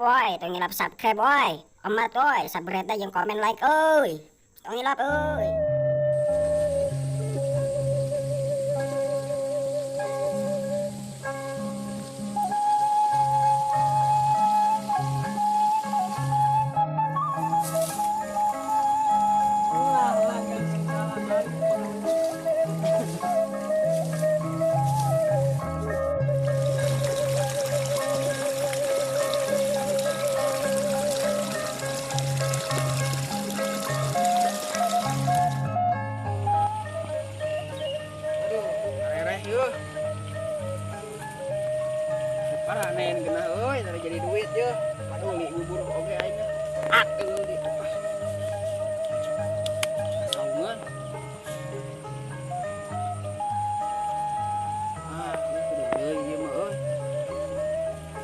Woi, tong hilap subscribe woi. Omat woi, subscribe jeung komen like euy. Tong hilap euy. Panen genah euy, tara jadi duit ye. Paduli bubur oge aing. Atuh di apa. Saungan. Ah, kudu deui ieu mah euy.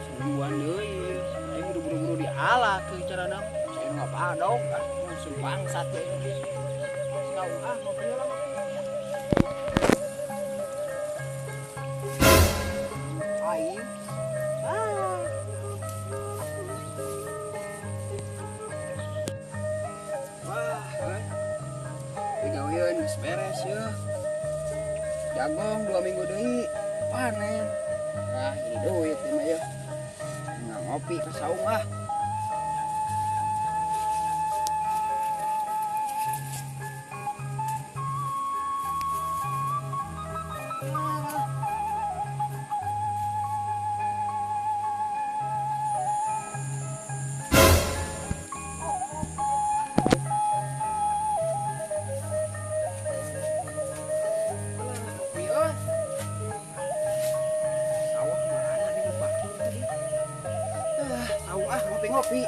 Semingguan deui ieu. Aing kudu buru-buru diala teuy carana. Saya nggak padok ah, langsung bangsat deui. Saung ah, ngopi heula. Aing. Digawean geus beres ya. Jagong 2 minggu deui panen. Ah, jadi duit ieu mah ya. Nggak ngopi ke saung ah. Ngopi.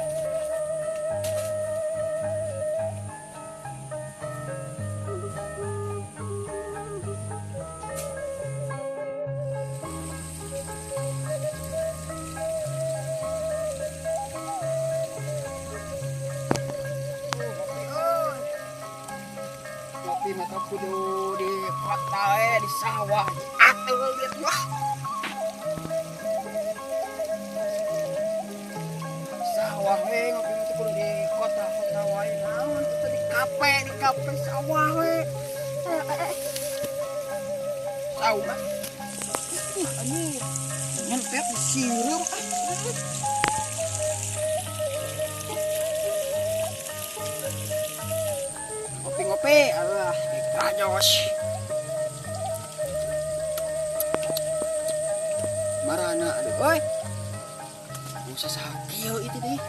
Ngopi mata kudu di kota di sawah. Atuh lihat wah. Sawah we ngopi mah kudu di kota-kota wae naon itu di kafe sawah we. Sawah. Anjir. Nyentet disireum ah. Ngopi-ngopi, alah ditrajos. Marana aduh euy. Usah sakieu itu deh.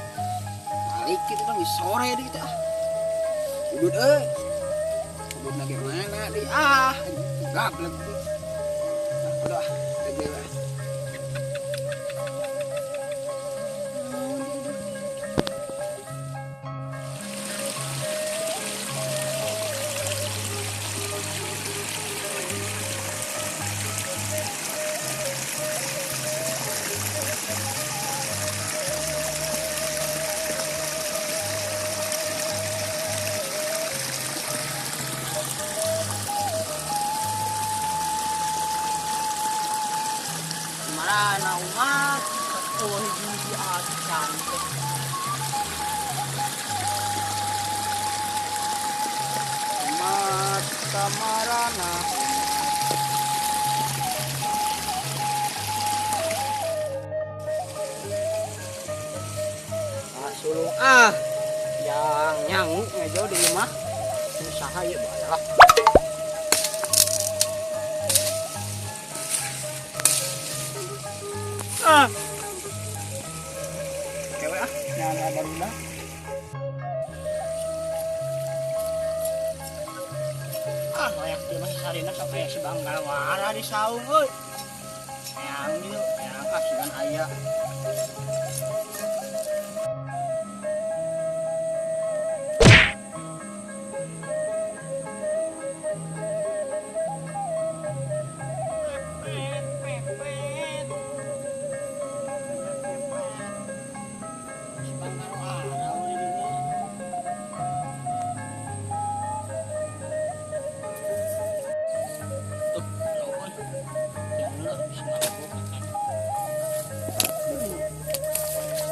Balik itu bang sore deh kita ah. Udut euy. Udut lagi mana deh ah. Gablek deh. Udah ah, gede lah. Marana umat oh hiji acan teh. Umat kamarana. Ah sulung ah yang nyangu ngejo di imah usaha ieu bae lah. Ah. Oke ah, jangan ada barudak. Ah, layak dia masih sarina sok aya si Banggal wara di saung euy. Hayang ieu, hayang ah sugan aya.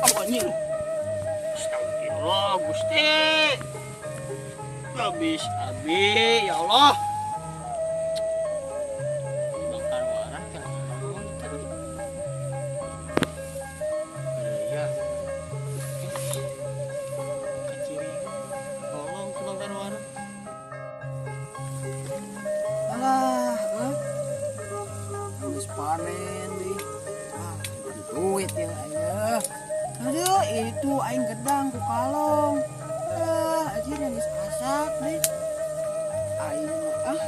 Oh, anjing. Astagfirullah, Gusti. Habis, abi, ya Allah. Bangkar warah kan naon tadi. Iya. Kaciri. Tolong ke bangkar warah. Alah, eh. Habis panen nih. Ah, duit ya ayah. Aduh, itu aing gedang ku kalong. Ah, aja nangis asak nih. Aing ah.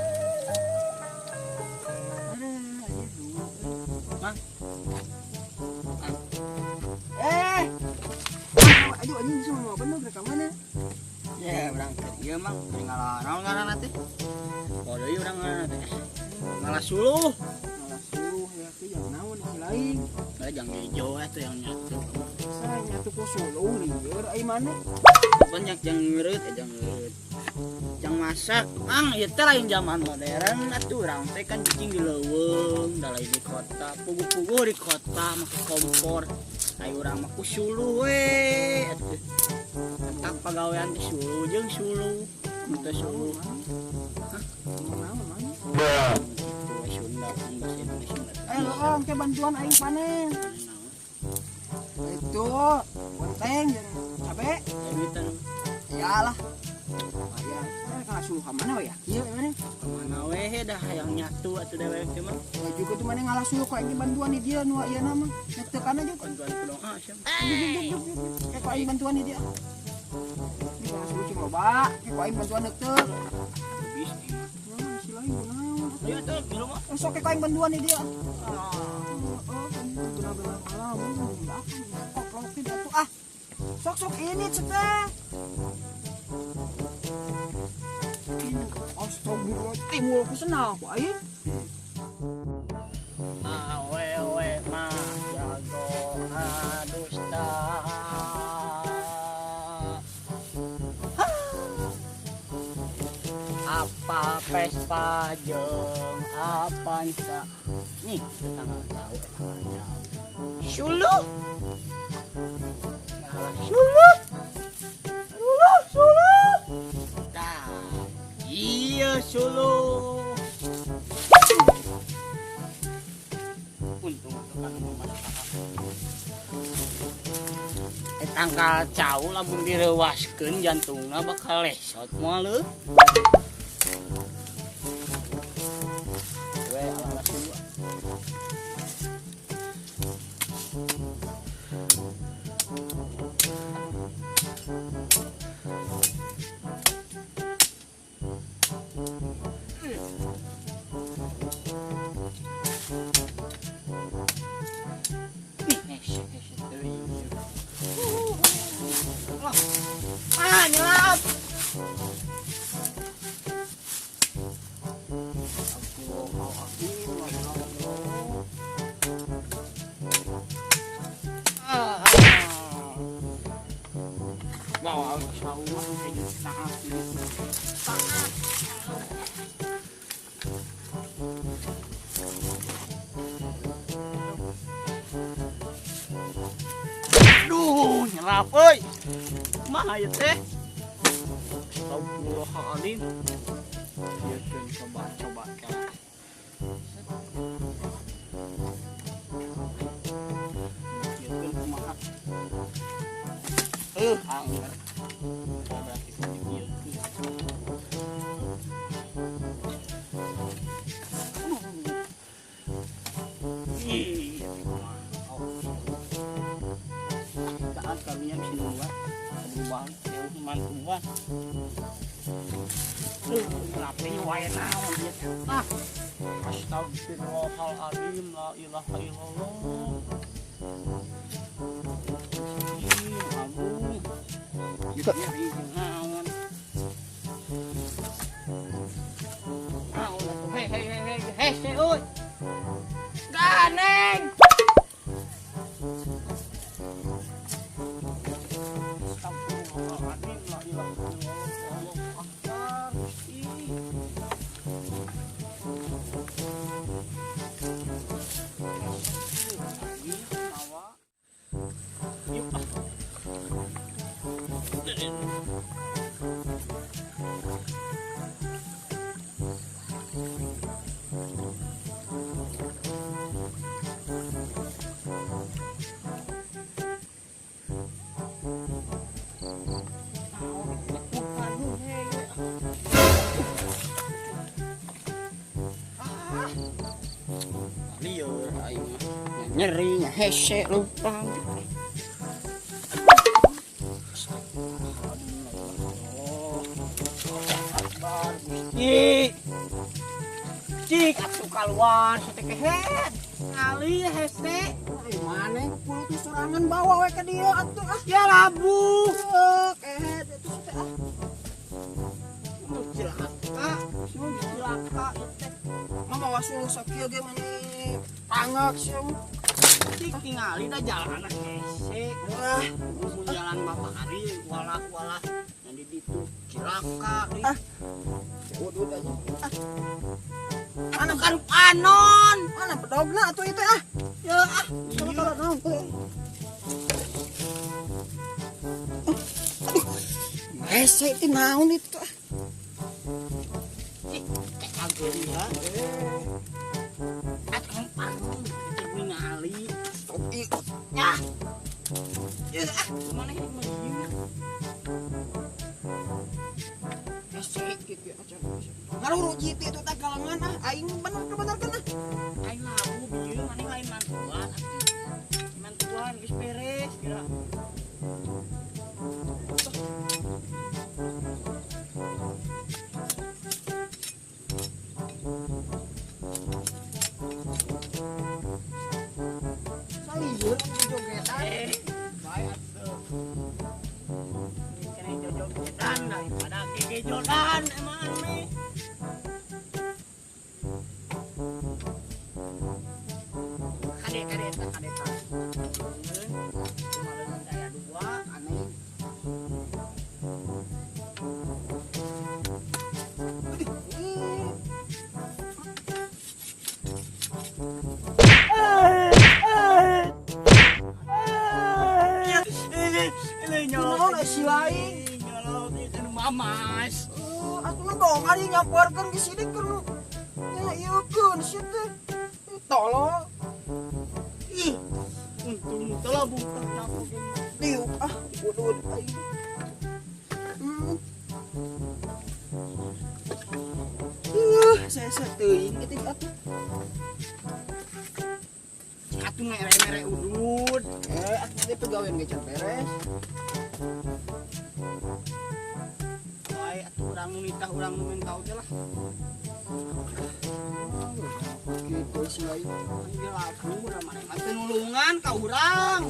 Aduh, aja duit. Mang. Eh. Aduh, anjing bisa mau bener mereka mana? Ya, berangkat. Iya, Mang. Keur ngalah naon ngaranna teh? Bodoh ieu urang ngaranna teh. Ngalah suluh. Ngalah suluh ya teh yang naon si lain. Lah jang hijau atuh yang nyatu. Saya nyatu ku suluh lieur ai mana? Banyak yang ngeureut, jang ngeureut. Jang masak, Mang, ieu teh lain zaman modern atuh urang teh kan cicing di leuweung, da lain di kota, puguh-puguh di kota make kompor. Ai urang mah ku suluh we atuh. Tak pagawean teh suluh jeung suluh, teu suluh. Hah? Naon mang? Itu we Sunda, kan bahasa Indonesia. Eh, loong ke bantuan aing panen. Itu bonteng jeung cabe. Ya duitan Iyalah. Lumayan. Eh, kana suluh ka mana we ya? Ieu mana? kemana we dah hayang nyatu atuh dewek teh mah. Ya juga tuh mana ngalah suluh kok aing bantuan di dia nu ieu nama. Nek teu kana juga. Bantuan ku doa sia. Juk juk juk juk. Kayak kok aing bantuan di dia. Di kana suluh cing loba, kayak kok aing bantuan neuk teu. Habis di mah. Nah, si lain kunaon. Ayo tuh di rumah. Eh, sok kayak kok aing bantuan di dia. Ah, oh, benar-benar alam, koplokin atuh ah. Sok sok ini ceteh. Ini astagfirullah, timul ku senang ku aing. Awewe mah jago ngadusta. Apa Vespa jeung Avanza. Nih, tetangga jauh, tetangga jauh. Suluh. Ngalah suluh. Suluh, suluh. Tah, iya suluh. Untung tukang masuk akal. Tangkal cau lamun direwaskeun jantungna bakal lesot moal leuh. We ala-ala suluh. Ah, nyelap. Wow, aduh, nyelap euy. Kumaha ieu teh? Astagfirullahaladzim. Ieu keun coba-coba kela. Ieu keun kumaha? Angger. Oh, berarti kudu ieu keun. Ih, kumaha. Taat karunya bisa nungguan. Berubah, jauh mantuan. Kenapa wae naon dia teh? Ah. Astagfirullahaladzim, la ilaha illallah. Ih, agung. Nyeri jeung naon. Naon atuh? Hei hei hei hei, hese euy. Ganeng. Astagfirullahaladzim, la ilaha illallah, Allahu akbar, Gusti. Yuk, ah. Lieur aing mah. Nyeri nya hese lupang. Cik. Cik atuh kaluar teh kehed. Ali hese. Ai maneh kulo tuh sorangan bawa we ka dieu atuh ah. Ya labu. Kehed itu teh ah. Cilaka, cilaka ieu teh. Mah mawa suluh sakieu ge mani pangak sia. Cik tingali da jalanna hese. Wah, mun jalan Bapak Ari walah-walah yang di ditu cilaka deui. Ah. Udud aja. Ah. Anu kan panon. Mana pedogna atuh itu ah. Ya ah, Kalau naon teh. Aduh. Hese teh naon itu ah. Cik, cek ageung ya. Atuh panon cek ningali. Stop ih. Ya. Ya ah, maneh mah ieu. Hese kieu acan. Ngarurujit itu teh galengan ah aing bener-bener ah. Aing labu bieu maneh lain mantuan atuh. Mantuan geus beres kira. Salieur anu jogetan. Bae atuh. Kena jojogetan daripada gegejodan emang aneh. Kade kade eta kade ta. Cuma leungeun daya dua aneh. Ini Naon eh, si lain? Nyolok itu nu mamas. Atuh nu dong ari nyamperkeun ke sini keur nu nya ieukeun sia teh. Tolol. Ih, untung teu lah bungkah nyapu gini. Diuk ah udud aing. Saya teuing kitu atuh. Atuh mere-mere udud. Atuh teh pegawean ge can beres. Bae atuh urang nu nitah urang nu minta oge lah. Gitu si lain. Ieu lagu urang maneh mah teu nulungan ka urang.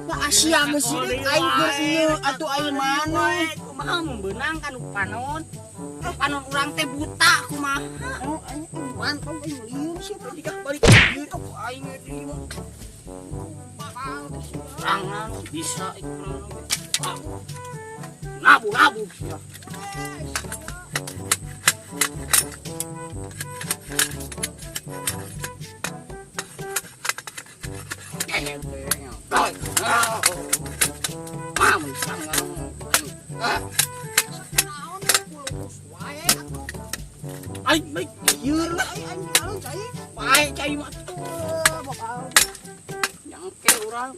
Nah, asia geus sidik aing keur ieu atuh aing maneh. Kumaha mun beunang ka nu panon. Panon urang teh buta kumaha. Oh, aing mantau aing lieur sia teh. Dikak balik ieu tuh aing di mah. Rangan bisa ikut nabu nabu ya. Aing baik Lieur lah aing aing alun cai. baik cai mah Bakal nyangke urang.